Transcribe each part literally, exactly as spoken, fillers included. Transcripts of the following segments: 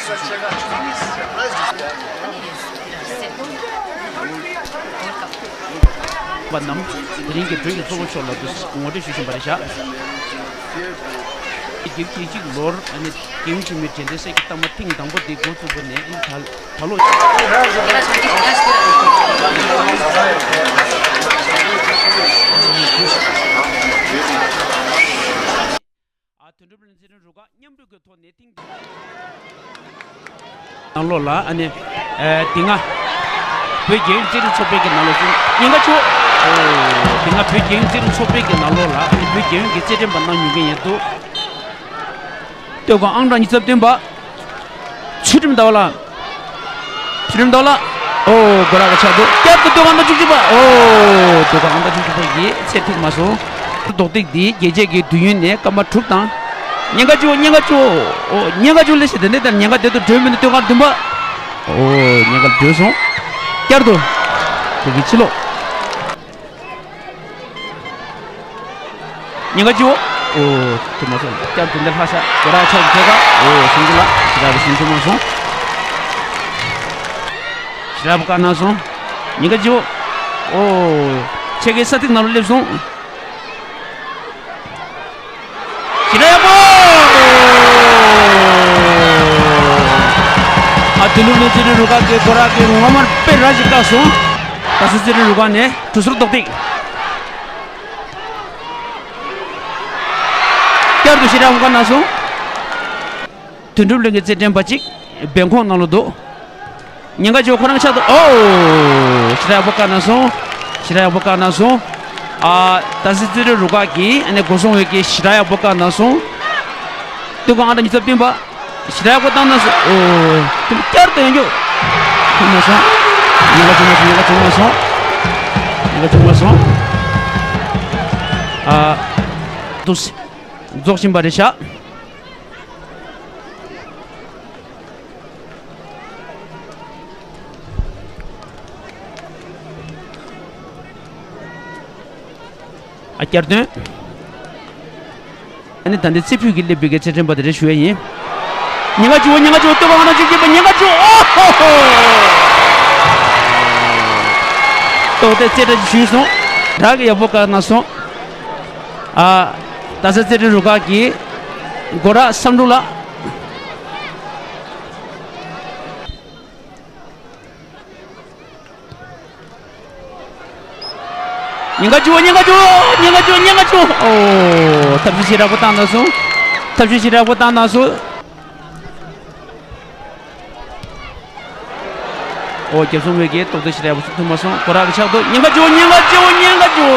པ་རྣམས་དེ་རིང་གི་བོད་ཀྱི་གཙོ་བོ་མཆོག་ལ་དུ་ངོ་སྤྲོད་ཞུ་བཞིན་པ་རེད་ཤག་བརྒྱད་ཅུ་གྱ་གཅིག་ལོར་ཨ་ནི་རྒྱལ་ཡུམ་ཆེན་མོའི་དྲན་རྟེན་གསེར་གྱི་རྟགས་མ་ཐེངས་དང་པོ་དེ་འགོ་བཙུགས་པ་ནས་ཨ་ནི་ད་ད་ལོ། ཨ་དོན་གྲུབ་ལ་རྩེད་འགྲན་རུ་ཁག་མཉམ་རུབ་ཀྱི་ཐོག་ནས་ཐེངས་ནང་ལོགས་ལ་ཨ་ནི་ཨེ་དེ་སྔ་བོད་རྒྱལ་ཡོངས་རྩེད་རིགས་ཚོགས་པའི་གི་ནང་ལོགས་སུ་ཉེན་ཁ་ཆེ་བོ། དེ་སྔ་བོད་རྒྱལ་ཡོངས་རྩེད་རིགས་ཚོགས་པའི་གི་ནང་ལོགས་ལ་ཨ་ནི་བོད་རྒྱལ་ཡོངས་ཀྱི་རྩེད་འགྲན་པ་གནང་མྱོང་མཁན་ཡིན་འདུག་སྟོད་གོང་ཨང་གྲངས་ཉི་ཤུ་རྩ་བདུན་པ། ཚུལ་ཁྲིམས་ཟླ་བ་ལགས། ཚུལ་ཁྲིམས་ཟླ་བ་ལགས། ཨོ་སྒོ་ར་གི་ཆག་འདུག་བསྐྱར་དུ་སྟོད་གོང་ཨང་གྲངས་བཅུ་གཅིག་པ། ཨོ་སྟོད་གོང་ཨང་གྲངས་བཅུ་གཅིག་པ་ཡིས་ཚད་ཐིག་མ་སོང་། རྡོག་ཐིག་འདི་རྒྱལ་རྩེ་གི་དུས་ཡུན་ནས་སྐར་མ་དྲུག་དང་། ཉེན་ཁ་བཅུ་ཉེན་ཁ་བཅུ། ཨོ་ཉེན་ཁ་བཅུ་ལས་ཤེས་དེ་འདྲ་ལྟར་ཉེན་ཁ་དེ་ཚོ་གྲོལ་མི་འདུག་སྟོད་གོང་བདུན་པ། ཨོ་ཉེན་ཁ་གྲོལ་སོང་། བསྐྱར་དུ། དེ་གི་ཕྱི་ལོགས། ཉེན་ཁ་བཅུ། ཨོ་ཐུབ་མ་སོང་། བསྐྱར་དུ་འདི་ལྷ་ཤ་སྒོ་ར་ཆག་གི་ཐོག་ཁ། ཨོ་སུང་གི་ལ་ཞི་ར་གི་སུང་ཐུབ་མ་སོང་། ཞི་ར་བུ་བཀག་གནང་སོང་། ཉེན་ཁ་བཅུ། ཨོ་ཆེ་གེ་ས་ཐིག་ནང་ལ་སླེབས་སོང་། ཞི་ར་ཡག་པོ། ཨ་དོན་གྲུབ་གླིང་རྩེད་འགྲན་རུ་ཁག་གི་སྒོ་ར་གི་ངོ་མར་དཔེ་ར་ཞིག་བཀག་སོང་། ད་ས་རྩེད་འགྲན་རུ་ཁག་ནས་གྲུ་ཟུར་རྡོག་ཐིག་བསྐྱར་དུ་ཞི་ར་བུ་བཀག་གནང་སོང་། དོན་གྲུབ་གླིང་གི་རྩེད་འགྲན་པ་གཅིག་སྦས་ཁོང་ནང་ལ་འདུག་ཉེན་ཁ་བཅུ་ཁོ་རང་ཆག་འདུག་ཨོ། ཞི་ར་ཡག་པོ་བཀག་གནང་སོང་། ཞི་ར་ཡག་པོ་བཀག་གནང་སོང་། ཨ་ད་སི་རྩེད་འགྲན་རུ་ཁག་གིས་ཨ་ནི་འགོ་སྲུང་བའི་གི་ཞི་ར་ཡག་པོ་བཀག་གནང་སོང་། སྟོད་གོང་ཨང་གྲངས་ཉི་ཤུ་རྩ་བདུན་པ། ཞི་ར་ཡག་པོ་བཏང་གནང་སོང་། ཨོ། དེ་བསྐྱར་དུ་ཡོང་རྒྱུ། ཐུབ་མ་སོང་། ཉེན་ཁ་བྱུང་མ་སོང་། ཉེན་ཁ་བྱུང་མ་སོང་། ཉེན་ཁ་བྱུང་མ་སོང་། ཨ། འདུག་སེ། རྫོགས་བཞིན་པ་རེད་ཤག་ཨ་བསྐྱར་དོན། ཨ་ནི་ད་ལྟའི་རྩེ་ཕུད་ཀྱི་སླེབས་པའི་གི་རྩེད་འགྲན་པ་དེ་རེད་ཞུ་ཡ་ཡིན། ཉེན་ཁ་བཅུ་བོ། ཉེན་ཁ་བཅུ་བོ། ལྟོས་པ་ང་རང་གཅིག་སྐྱེས་པ་ཉེན་ཁ་བཅུ་བོ། ཨོ་ཧོ་ཧོ། ཏོག་ཙེ་རྩེ་གྲ་ཞིག་ཞུས་སོང་། རག་གི་ཡག་པོ་བཀག་གནང་སོང་། ཨ། རྡ་ས་རྩེད་འགྲན་རུ་ཁག་གི་སྒོ་ར་བསམ་འགྲུབ་ལགས། ཉེན་ཁ་བཅུ། ཉེན་ཁ་བཅུ། ཉེན་ཁ་བཅུ། ཉེན་ཁ་བཅུ། ཨོ། ཐབས་ཤེས་ཞེ་དྲག་པོ་བཏང་གནང་སོང་། ཐབས་ཤེས་ཞེ་དྲག་པོ་བཏང་གནང་སོང་། ཨོ། རྒྱབ་སོང་བའི་གི་ཏོག་ཙེ་ཞེ་དྲག་པོ་ཞིག་ཐུབ་མ་སོང་། སྒོ་ར་གི་ཆག་འདུག་ཉེན་ཁ་བཅུ། ཉེན་ཁ་བཅུ། ཉེན་ཁ་བཅུ།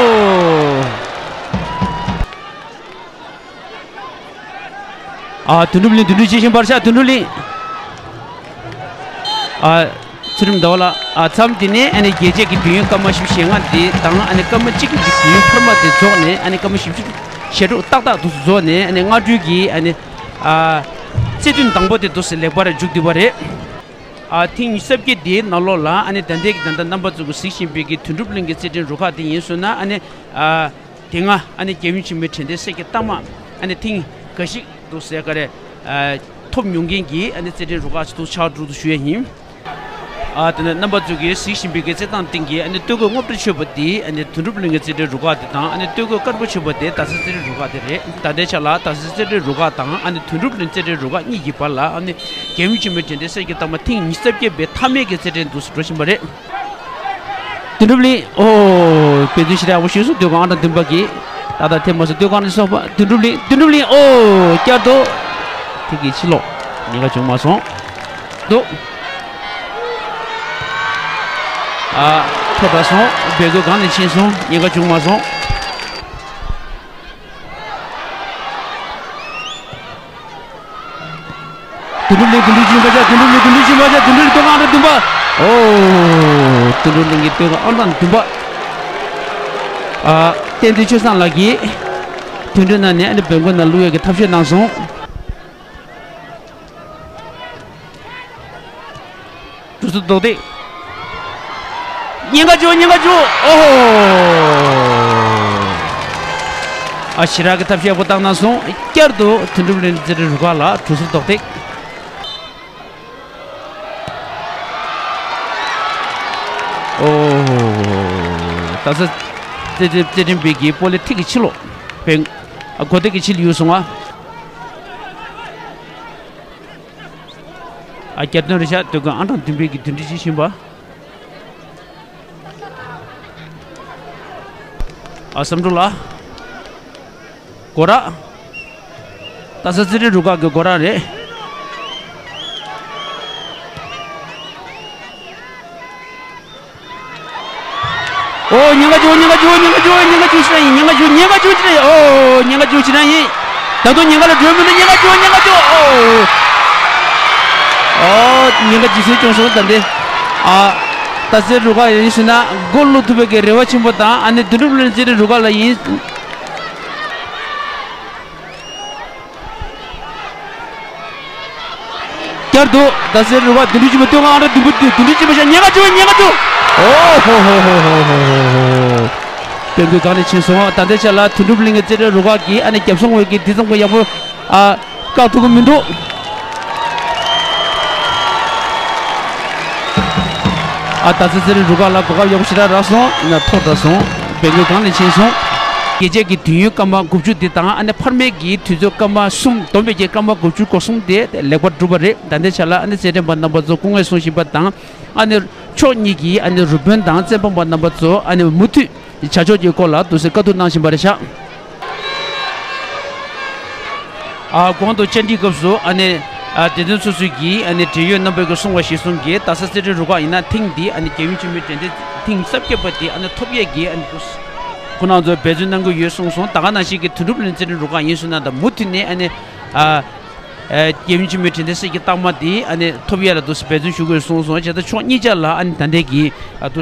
ཨ། དོན་གྲུབ་གླིང་དོན་གྲུབ་ཅི་བཞིན་པར་བཞག་དོན་གྲུབ་གླིང་། ཨ། ཚུལ་ཁྲིམས་ཟླ་བ་ལགས། ཨ། མཚམས་འདི་ནས་ཨ་ནི་རྒྱལ་རྩེ་གི་དུས་ཡུན་སྐར་མ་བཞི་བཅུ་ཞེ་ལྔ་འདི་དང་ཨ་ནི་སྐར་མ་གཅིག་གི་དུས་ཡུན་འཕར་མ་དེ་རྫོགས་ནས། ཨ་ནི་སྐར་མ་བཞི་བཅུ་ཞེ་དྲུག་ཏག་ཏག་ཏུ་རྫོགས་ནས། ཨ་ནི་སྔ་དྲོའི་གི་ཨ་ནི། ཨ། རྩེད་ཐེངས་དང་པོ་དེ་འདུག་སེ་ལེགས་པར་མཇུག་བསྡུས་པ་རེད། ཨ། ཐེངས་ཉི་ཤུ་རྩ་བརྒྱད་དེའི་ནང་ལོགས་ལ་ཨ་ནི་ད་ལྟའི་གི་ད་ལྟ་རྣམ་པ་ཚོ་གིས་གཟིགས་བཞིན་པའི་གི་དོན་གྲུབ་གླིང་གི་རྩེད་འགྲན་རུ་ཁག་དེ་ཡིན་སོང་ན། ཨ་ནི། ཨ། དེ་སྔ་ཨ་ནི་རྒྱལ་ཡུམ་ཆེན་མོའི་དྲན་རྟེན་གསེར་གྱི་རྟགས་མ་ཨ་ནི་ཐེངས་འགའ་ཞིག་འདུག་སེ་ག་རེ། ཨ། ཐོབ་མྱོང་མཁན་གྱི་ཨ་ནི་རྩེད་འགྲན་རུ་ཁག་ཅིག་ཏུ་ཆགས་འགྲོ་འདུག་ཞུ་ཡ་ཡིན། ཨ། དེ་ནས་རྣམ་པ་ཚོ་གིས་གཟིགས་བཞིན་པའི་གི་རྩེད་ཐང་སྟེང་གི་ཨ་ནི་སྟོད་གོས་སྔོ་སྒྲོ་མཆོད་པ་དེ་ཨ་ནི་དོན་གྲུབ་གླིང་གི་རྩེད་འགྲན་རུ་ཁག་དེ་དང་། ཨ་ནི་སྟོད་གོས་དཀར་པོ་མཆོད་པ་དེ་རྡ་ས་རྩེད་འགྲན་རུ་ཁག་དེ་རེད། ད་ལྟའི་ཆ་ལ་རྡ་ས་རྩེད་འགྲན་རུ་ཁག་དང་ཨ་ནི་དོན་གྲུབ་གླིང་རྩེད་འགྲན་རུ་ཁག་གཉིས་ཀྱི་བར་ལ་ཨ་ནི་རྒྱལ་ཡུམ་ཆེན་མོའི་དྲན་རྟེན་གསེར་གྱི་རྟགས་མ་ཐེངས་ཉི་ཤུ་རྩ་བརྒྱད་པའི་མཐའ་མའི་གི་རྩེད་འགྲན་འདུག་སེ་འགྲོ་བཞིན་པ་རེད། དོན་གྲུབ་གླིང་། ཨོ། དཔེ་མཛོད་ཞེ་དྲག་པོ་ཞུས་སོང་། སྟོད་གོས་ཨང་གྲངས་བདུན་པ་གིས་ཏག་ཏག་ཐེབས་མ་སོང་། སྟོད་གོས་ཨང་གྲངས་གསུམ་པ་དོན་གྲུབ་གླིང་། དོན་གྲུབ་གླིང་། ཨོ། བསྐྱར་དུ་དེ་གི་ཕྱི་ལོགས། ཉེན་ཁ་བྱུང་མ་སོང་། འདུག་ཨ། འཕྲོ་བརླག་སོང་། སྦས་གོས་སྒང་ནས་ཕྱིན་སོང་། ཉེན་ཁ་བྱུང་མ་སོང་། དོན་གྲུབ་གླིང་དོན་གྲུབ་ཆོས་འཕེལ་ཤག་དོན་གྲུབ་གླིང་དོན་གྲུབ་ཆོས་འཕེལ་ཤག་དོན་གྲུབ་གླིང་སྟོད་གོས་ཨང་གྲངས་བདུན་པ། ཨོ། དོན་གྲུབ་གླིང་གི་སྟོད་གོས་ཨང་གྲངས་བདུན་པ། ཨ། བསྟན་འཛིན་ཆོས་བཟང་ལགས་ཀྱིས་མཐུན་སྒྲིལ་གནང་ནས་ཨ་ནི་སྦས་གོས་ནང་བླུག་ཡས་ཀྱི་ཐབས་ཤེས་གནང་སོང་། གྲུ་ཟུར་རྡོག་ཐིག་ཉེན་ཁ་བྱུང་། ཉེན་ཁ་བྱུང་། ཨོ་ཧོ། ཨ། ཞེ་དྲག་གི་ཐབས་ཤེས་ཡག་པོ་བཏང་གནང་སོང་། བསྐྱར་དུ་དོན་གྲུབ་གླིང་རྩེད་འགྲན་རུ་ཁག་ལ་གྲུ་ཟུར་རྡོག་ཐིག་རྡ་ས་རྩེད་རྩེད་འགྲན་པའི་གི་སྤོ་ལོ་ཐིག་གི་ཕྱི་ལོགས་བེང་། ཨ་གོ་ཐིག་གི་ཕྱི་ལ་ཡོད་སོང་ཨ། ཨ་རྒྱབ་དོན་རེ་ཤག་དོ་དགོན་ཨང་གྲངས་བདུན་པའི་གི་མདུན་སྒྲིག་བྱེད་བཞིན་པ། ཨ་བསམ་འགྲུབ་ལགས། སྒོ་ར། རྡ་ས་རྩེད་འགྲན་རུ་ཁག་གི་སྒོ་ར་རེད། ཨོ་ཉེན་ཁ་བྱུང་ཉེན་ཁ་བྱུང་ཉེན་ཁ་བྱུང་ཉེན་ཁ་བྱུང་ཕྱི་ན་ཡིན། ཉེན་ཁ་བྱུང་ཉེན་ཁ་བྱུང་ཕྱི་ན་ཡིན། ཨོ་ཉེན་ཁ་བྱུང་ཕྱི་ན་ཡིན། ད་དུང་ཉེན་ཁ་ལ་འགྲོ་མི་འདུག་ཉེན་ཁ་བྱུང་ཉེན་ཁ་བྱུང་། ཨོ། ཨོ་ཉེན་ཁ་ཇི་སྲིད་བྱུང་སོང་ད་འདི། ཨ། རྡ་སའི་རུ་ཁག་ཡིན་ཞུ་ན་མགོ་བླུག་ཐུབ་པའི་གི་རེ་བ་ཆེན་པོ་དང་ཨ་ནི་དོན་གྲུབ་བློ་གྲོས་རྩེད་འགྲན་རུ་ཁག་ལ་ཡིན། བསྐྱར་དུ་རྡ་སའི་རུ་ཁག་བདུན་ཕྲག་གཅིག་པ་སྟོད་ཁ་ཨང་གྲངས་བདུན་པ་བདུན་ཕྲག་གཅིག་པ་ཤ་ཉེན་ཁ་བྱུང་ཉེན་ཁ་བྱུང་། ཨོ་ཧོ་ཧོ། དཔལ་མགོན་གང་ནས་ཕྱིན་སོང་། ད་ལྟའི་ཆ་ལ་དོན་གྲུབ་གླིང་གི་རྩེད་འགྲན་རུ་ཁག་གིས་ཨ་ནི་རྒྱབ་སོང་བའི་གི་དེ་ཙམ་གྱི་ཡག་པོ་ཨ་བཀག་ཐུབ་ཀྱི་མི་འདུག་ཨ་རྡ་ས་རྩེད་འགྲན་རུ་ཁག་ལ་གོ་སྐབས་ཡག་པོ་ཞེ་དྲག་རག་སོང་། ཡིན་ན་ཐོག་དྲག་སོང་། དཔལ་མགོན་གང་ནས་ཕྱིན་སོང་། རྒྱལ་སྤྱིའི་དུས་ཡུན་སྐར་མ་དགུ་བཅུ་འདི་དང་ཨ་ནི་འཕར་མའི་གི་དུས་ཚོད་སྐར་མ་གསུམ་བསྡོམས་པའི་གི་སྐར་མ་དགུ་བཅུ་གོ་གསུམ་དེ་ལེགས་པར་གྲུབ་པ་རེད། ད་ལྟའི་ཆ་ལ་ཨ་ནི་རྩེད་འགྲན་པ་རྣམ་པ་ཚོ་སྐུ་ངལ་གསོ་བཞིན་པ་དང་ཨ་ནི་ཕྱོགས་གཉིས་ཀྱི་ཨ་ནི་རུ་དཔོན་དང་རྩེད་འབུམ་པ་རྣམ་པ་ཚོ་ཨ་ནི་མུ་མཐུད། བྱ་ཕྱོགས་ཀྱི་སྐོར་ལ་དུ་སེ་བཀའ་བསྡུར་གནང་བཞིན་པ་རེད་ཤག་ཨ་གོང་དུ་བཅར་འདྲིའི་སྐབས་སུ་ཨ་ནི་ཨ་དད་ལྡན་ཚོགས་གཙོ་གིས་ཨ་ནི་འབྲེལ་ཡོད་རྣམ་པ་གིས་གསུངས་པ་གཞིར་བཟུང་གིས་རྡ་ས་རྩེད་འགྲན་རུ་ཁག་ཡིན་ན་ཐེངས་འདིའི་ཨ་ནི་རྒྱལ་ཡུམ་ཆེན་མོའི་དྲན་རྟེན་ཐེངས་ས་བརྒྱད་པ་དེ་ཨ་ནི་ཐོབ་ཡས་ཀྱི་ཨ་ནི་དུ་ཁོང་རྣམ་ཚོས་འབད་བརྩོན་གནང་གི་ཡོད་གསུངས་སོང་། ད་ག་ནང་བཞིན་གྱི་དོན་གྲུབ་གླིང་རྩེད་འགྲན་རུ་ཁག་ཡིན་ཟེར་ན་ད་མུ་མཐུད་ནས་ཨ་ནི་ཨ། ཨ་རྒྱལ་ཡུམ་ཆེན་མོའི་དྲན་རྟེན་གསེར་གྱི་རྟགས་མ་དེ་ཨ་ནི་ཐོབ་ཡས་ལ་དུ་འབད་བརྩོན་ཞུ་དགོས་གསུངས་སོང་། བྱས་ཙང་ཕྱོགས་གཉིས་ཆ་ལ་ཨ་ནི་ད་ལྟའི་གི་ཨ་དུ་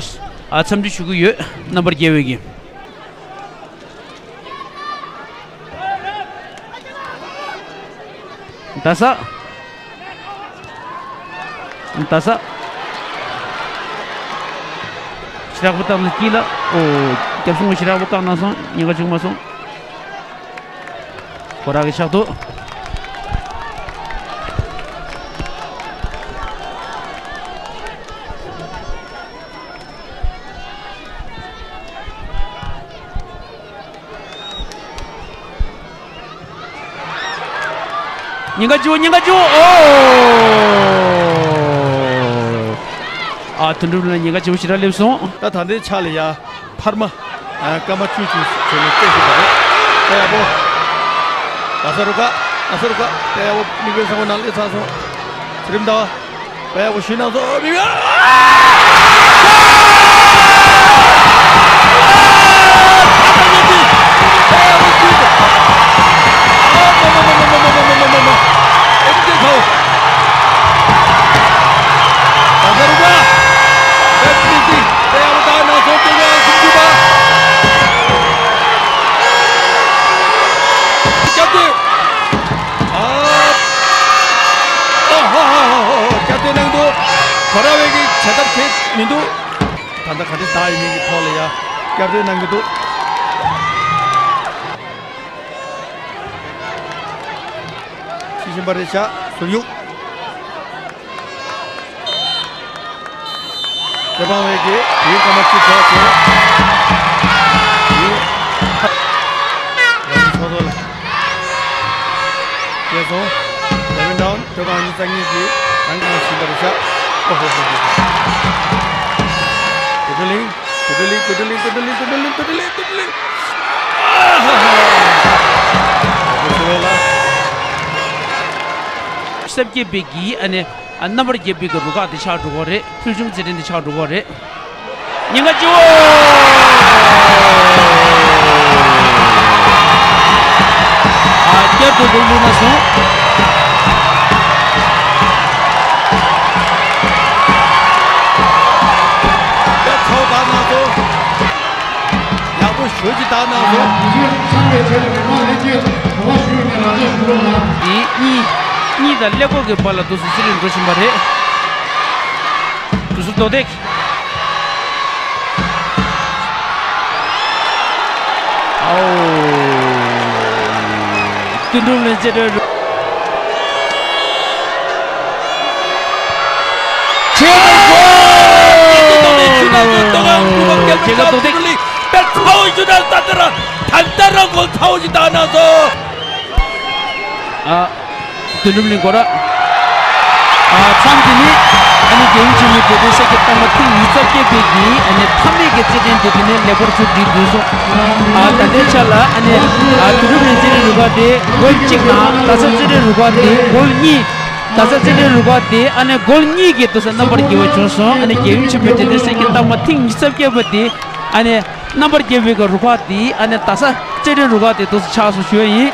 ཨ་འཚམས་འདྲི་ཞུ་གི་ཡོད། རྣམ་པར་རྒྱལ་བའི་གི་རྡ་ས། རྡ་ས། ཞེ་དྲག་པོ་བཏང་ནས་དཀྱིལ་ལ། ཨོ། རྒྱབ་སོང་ཞེ་དྲག་པོ་བཀག་ན་སོང་། ཉེན་ཁ་བྱུང་མ་སོང་། ཁོ་རང་གི་ཕྱག་ཏུ། ཉེན་ཁ་བྱུང་ཉེན་ཁ་བྱུང་། ཨོ། ཨ་དོན་གྲུབ་ལ་ཉེན་ཁ་ཆེན་པོ་ཞེ་དྲག་སླེབས་སོང་། ད་ད་ལྟའི་ཆ་ལ་ཡ། འཕར་མ། ཨ་སྐར་མ་བཅུ་བཅུ་བྱས་ནས་རྩེད་བཞིན་པ་རེད། ད་ཡག་པོ། རྡ་ས་རུ་ཁག་རྡ་ས་རུ་ཁག་ད་ཡག་པོ་མིག་དཔེ་བཟང་པོ་ནང་སླེབས་ཚར་སོང་། ཚེ་རིང་ཟླ་བ། ད་ཡག་པོ་ཞུས་གནང་སོང་། མིག་དཔེ། ཁྱབ་སྟེ། ཨ། ཨ་ཧ་ཧ་ཧ་ཧ། ཁྱབ་སྟེ་གནང་འདུག་གོ་ར་བའི་གི་བྱེད་ཐབས་དེ་མི་འདུག་ད་ལྟ་ག་འདྲ་ད་ཡིན་མིན་གྱི་ཐོག་ལ་ཡ་ཁྱབ་སྟེ་གནང་གི་འདུག་ཤི་བཞིན་པ་རེད་ཤག་ཟུར་གཡུག་རྩེད་འབུམ་པའི་གི་ཡིན་སྐར་མ་གཅིག་ཐོག་བྱས། ཡིན། ཡང་ཚོགས་གཙོ་ལ། བྱས་སོང་། ཌེ་ཝིན་ཌའོན་སྟོད་ཁ་ཉི་ཤུ་རྩ་གཉིས་ཀྱིས་རང་གི་ངོ་ཤེས་པ་རེད་ཤག་ཨོ་ཧོ་ཧོ་ཧོ། བོད་ཀྲུང་གླིང་། བོད་ཀྲུང་གླིང་། བོད་ཀྲུང་གླིང་། བོད་ཀྲུང་གླིང་། བོད་ཀྲུང་གླིང་། བོད་ཀྲུང་གླིང་། ཨ་ཧ་ཧ། བོད་ཀྲུང་གླིང་ལ། སེམས་བསྐྱེད་པའི་གི་ཨ་ནི། ཨ་རྣམ་པར་རྒྱལ་པོའི་གི་རུ་ཁག་དེ་ཆགས་འགྲོ་གི་རེད། ཕུལ་བྱུང་རྩེད་འགྲན་དེ་ཆགས་འགྲོ་གི་རེད། ཉེན་ཁ་ཆེ་བོ། ཨ་བསྐྱར་དུ་འགྲོ་ལུགས་ན་སོང་། ཡ་ཚོ་ད་ན་སོང་། ཡག་པོ་ཞེ་ཅིག་བཏང་གནང་སོང་། དེ་གཉིས་གཉིས་དང་ཀླད་ཀོར་གྱི་བར་ལ་འདུག་སེ་སི་རིང་འགྲོ་བཞིན་པ་རེད། འདུག་སེ་རྡོག་རྡེག་ཨའོ། དོན་གྲུབ་ལྷུན་རྩེ་གྲོལ། ཆེ་བའི་གོ། ཆེ་བའི་རྡོག་རྡེག་ཆེ་བའི་རྡོག་རྡེག་ཚ་བོ་ཞུ་ན་ད་ལྟ་རང་ད་ལྟ་རང་གོ་ཚ་བོ་ཞིག་བཏང་ན་སོ། ཨ། དོན་གྲུབ་གླིང་སྐོར། ཨ། མཚམས་འདི་ནི་ཨ་ནི་རྒྱལ་ཡུམ་ཆེན་མོའི་རྒྱལ་ཕྲན་གསེར་གྱི་རྟགས་མ་ཐེངས་ཉི་ཤུ་རྩ་བརྒྱད་པའི་གི་ཨ་ནི་མཐའ་མའི་གི་རྩེད་འགྲན་དེ་དེ་ནས་ལེགས་པར་མཇུག་སྒྲིལ་དུས་སོང་། ཨ། ད་ལྟའི་ཆ་ལ་ཨ་ནི་ཨ་དོན་གྲུབ་གླིང་རྩེད་རིགས་རུ་ཁག་དེ་གོལ་གཅིག་དང་རྡ་ས་རྩེད་རིགས་རུ་ཁག་དེ་གོལ་གཉིས། རྡ་ས་རྩེད་རིགས་རུ་ཁག་དེ་ཨ་ནི་གོལ་གཉིས་ཀྱི་དུས་སུ་རྣམ་པར་རྒྱལ་བ་བྱུང་སོང་། ཨ་ནི་རྒྱལ་ཡུམ་ཆེན་མོའི་རྒྱལ་ཕྲན་གསེར་གྱི་རྟགས་མ་ཐེངས་ཉི་ཤུ་རྩ་བརྒྱད་པ་དེ་ཨ་ནི་རྣམ་པར་རྒྱལ་བའི་གི་རུ་ཁག་དེ་ཨ་ནི་རྡ་ས་རྩེད་འགྲན་རུ་ཁག་དེ་དུས་སུ་ཆགས་སོང་ཞུ་ཡ་ཡིན།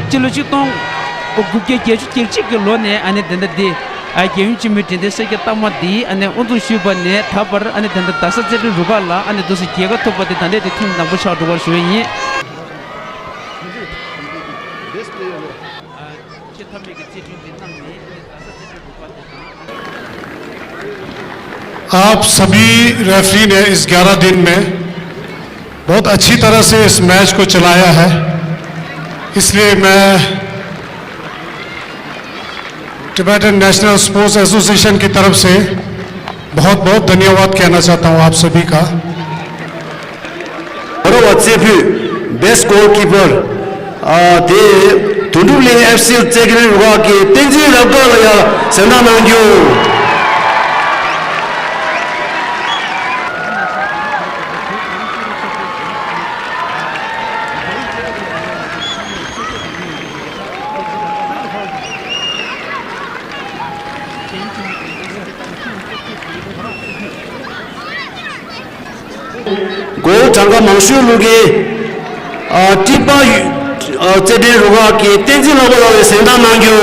སྤྱི་ལོ་ཆིག་སྟོང་དགུ་བརྒྱ་བརྒྱད་ཅུ་གྱ་གཅིག་གི་ལོ་ནས་ཨ་ནི་དེ་འདྲ་དེ་ཨ་རྒྱལ་ཡུམ་ཆེན་མོའི་རྒྱལ་ཕྲན་གསེར་གྱི་རྟགས་མ་དེ་ཨ་ནི་དབུ་འཛུགས་ཞུས་པ་ནས་ད་བར་ཨ་ནི་དེ་འདྲ་རྡ་ས་རྩེད་འགྲན་རུ་ཁག་ལ་ཨ་ནི་དུས་སུ་རྒྱལ་ཁ་ཐོབ་པ་དེ་ད་ལྟ་དེ་ཐེངས་དང་པོ་ཆགས་འགྲོ་བར་ཞུ་ཡ་ཡིན། आप सभी रेफरी ने इस ग्यारह दिन में बहुत अच्छी तरह से इस मैच को चलाया है, इसलिए मैं टिबेटन नेशनल स्पोर्ट्स एसोसिएशन की तरफ से बहुत बहुत धन्यवाद कहना चाहता हूं आप सभी का। རོ་བ་རྩེ་ཕུད་best goalkeeper ཨ་དེ་དོན་གྲུབ་གླིང་ཨེཕ་སི་རྩེད་འགྲན་རུ་ཁག་གི་བསྟན་འཛིན་རབ་དགའ་ལ་ཡང་གཟེངས་རྟགས་གནང་རྒྱུ། གོ་གྲངས་ཀ་མང་ཤོས་ལུག་གི་ཨ་ཀྲི་པ་ཡུ་ཨ་རྩེད་འགྲན་རུ་ཁག་གི་བསྟན་འཛིན་ལྷག་པ་ལགས་ལ་གཟེངས་རྟགས་གནང་རྒྱུ།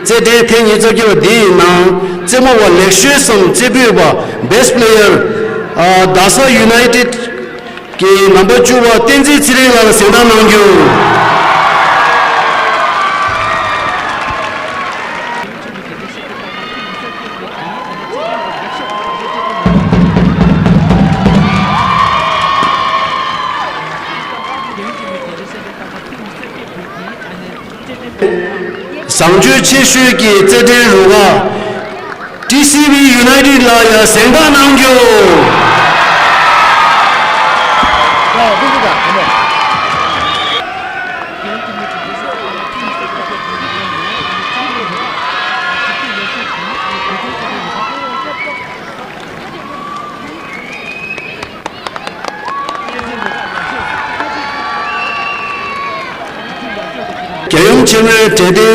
རྩེད་འགྲན་ཐེངས་ཉི་ཤུ་རྩ་བརྒྱད་པ་འདིའི་ནང་རྩེད་མོ་བ་ལེགས་ཤོས་སམ་རྩེ་ཕུད་པ་best player ཨ་རྡ་ས་ཡུ་ནའི་ཊེཌ་ཀྱི་རྣམ་པ་བཅུ་པ་བསྟན་འཛིན་ཚེ་རིང་ལགས་ལ་གཟེངས་རྟགས་གནང་རྒྱུ། བཟང་སྤྱོད་ཆེ་ཤོས་ཀྱི་རྩེད་འགྲན་རུ་ཁག་ཊི་སི་ཝི་ཡུ་ནའི་ཊེཌ་ལ་ཡང་གཟེངས་རྟགས་གནང་རྒྱུ། རྒྱལ་ཡུམ་ཆེན་མོའི་དྲན་རྟེན་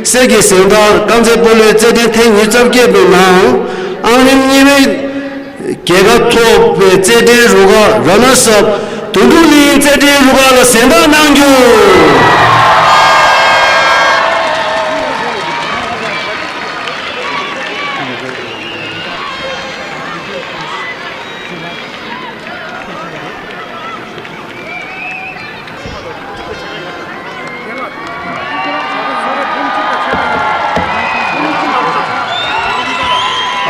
གསེར་གྱི་གཟེངས་རྟགས་རྐང་རྩེད་སྤོ་ལོའི་རྩེད་འགྲན་ཐེངས་ཉི་ཤུ་རྩ་བརྒྱད་པའི་ནང་ཨང་རིམ་གཉིས་པའི་རྒྱལ་ཁ་ཐོབ་པའི་རྩེད་འགྲན་རུ་ཁག་ར་ནར་སབ་དོན་གྲུབ་གླིང་རྩེད་འགྲན་རུ་ཁག་ལ་གཟེངས་རྟགས་གནང་རྒྱུ།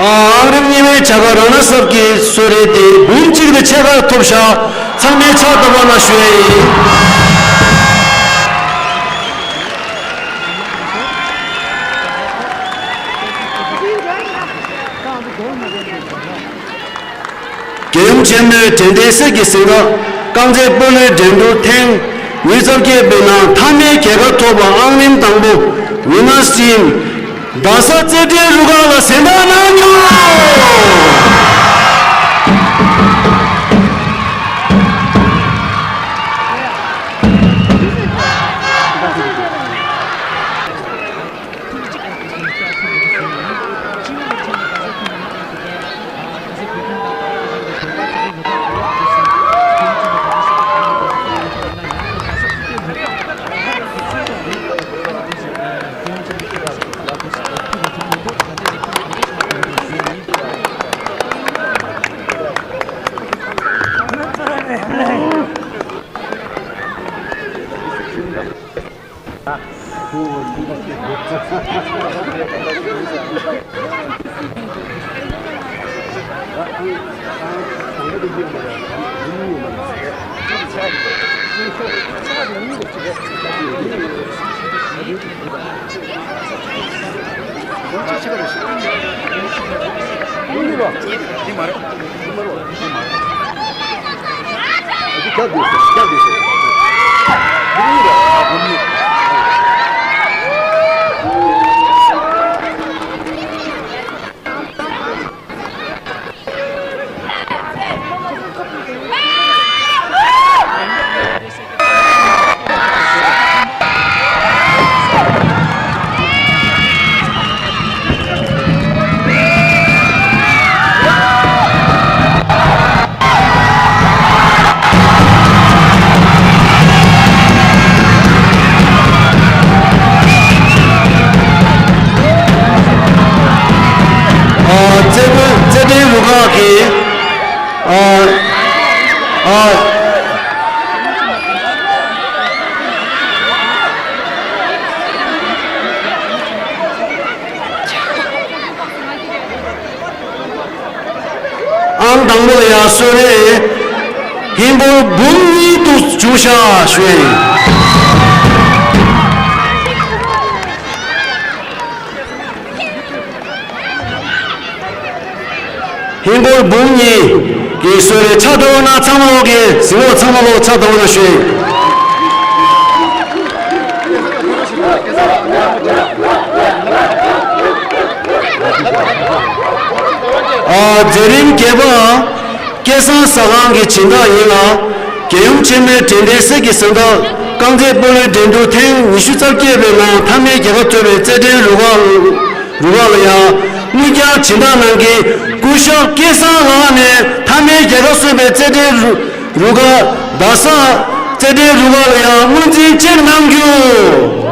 ཨང་རིམ་གཉིས་པའི་བྱ་དགའ་ར་ནར་སབ་ཀྱི་གསོལ་རས་དེ་འབུམ་གཅིག་དང་ཕྱེད་ཀ་ཐོབ་ཤག་ཚང་མས་ཕྱག་བརྡབ་པ་གནང་ཞུ་ཡས་ཡིན། རྒྱལ་ཡུམ་ཆེན་མོའི་དྲན་རྟེན་གསེར་གྱི་གཟེངས་རྟགས་རྐང་རྩེད་སྤོ་ལོའི་འགྲན་བསྡུར་ཐེངས་ཉི་ཤུ་རྩ་བརྒྱད་པའི་ནང་མཐའ་མའི་རྒྱལ་ཁ་ཐོབ་པ་ཨང་རིམ་དང་པོ་ཝི་ནར་སི་ཊིམ་རྡ་ས་རྩེད་འགྲན་རུ་ཁག་ལ་གཟེངས་རྟགས་གནང་རྒྱུ། ཨ། རྩེ་དཔོན་རྩེ་ཕྲན་རུ་ཁག་གིས། ཨ། ཨ། ཨང་དང་པོ་ལ་ཡ་གསོལ་རས་ཧིན་སྒོར་འབུམ་གཉིས་དུ་བྱུང་ཤག་ཞུ་ཡ་ཡིན། ཧིན་སྒོར་འབུམ་གཉིས་ཀྱི་གསོལ་རས་ཕྱག་དྲོ་ན་ཚང་མ་ལོག་གི་གཟིགས་ངོ་ཚང་མ་ལོག་ཕྱག་དྲོ་ན་ཞུ་ཡ་ཡིན། ཨ། མཛད་རིམ་བརྒྱད་པ། སྐལ་བཟང་ཟ་ཁང་གི་སྦྱིན་བདག་ཡིན་ལ། རྒྱལ་ཡུམ་ཆེན་མོའི་དྲན་རྟེན་གསེར་གྱི་ཟམ་ཐག་རྐང་རྩེད་སྤོ་ལོའི་འགྲན་བསྡུར་ཐེངས་ཉི་ཤུ་རྩ་བརྒྱད་པའི་ནང་མཐའ་མའི་རྒྱལ་ཁ་ཐོབ་པའི་རྩེད་འགྲན་རུ་ཁག་རུ་ཁག་ལ་ཡང་དངུལ་རྐྱང་སྦྱིན་བདག་གནང་མཁན་སྐུ་ཞབས་སྐལ་བཟང་ལགས་ནས་མཐའ་མའི་རྒྱལ་ཁ་གསོས་པའི་རྩེད་འགྲན་རུ་རུ་ཁག་རྡ་ས་རྩེད་འགྲན་རུ་ཁག་ལ་ཡང་དངོས་འཛིན་ཅིག་གནང་རྒྱུ།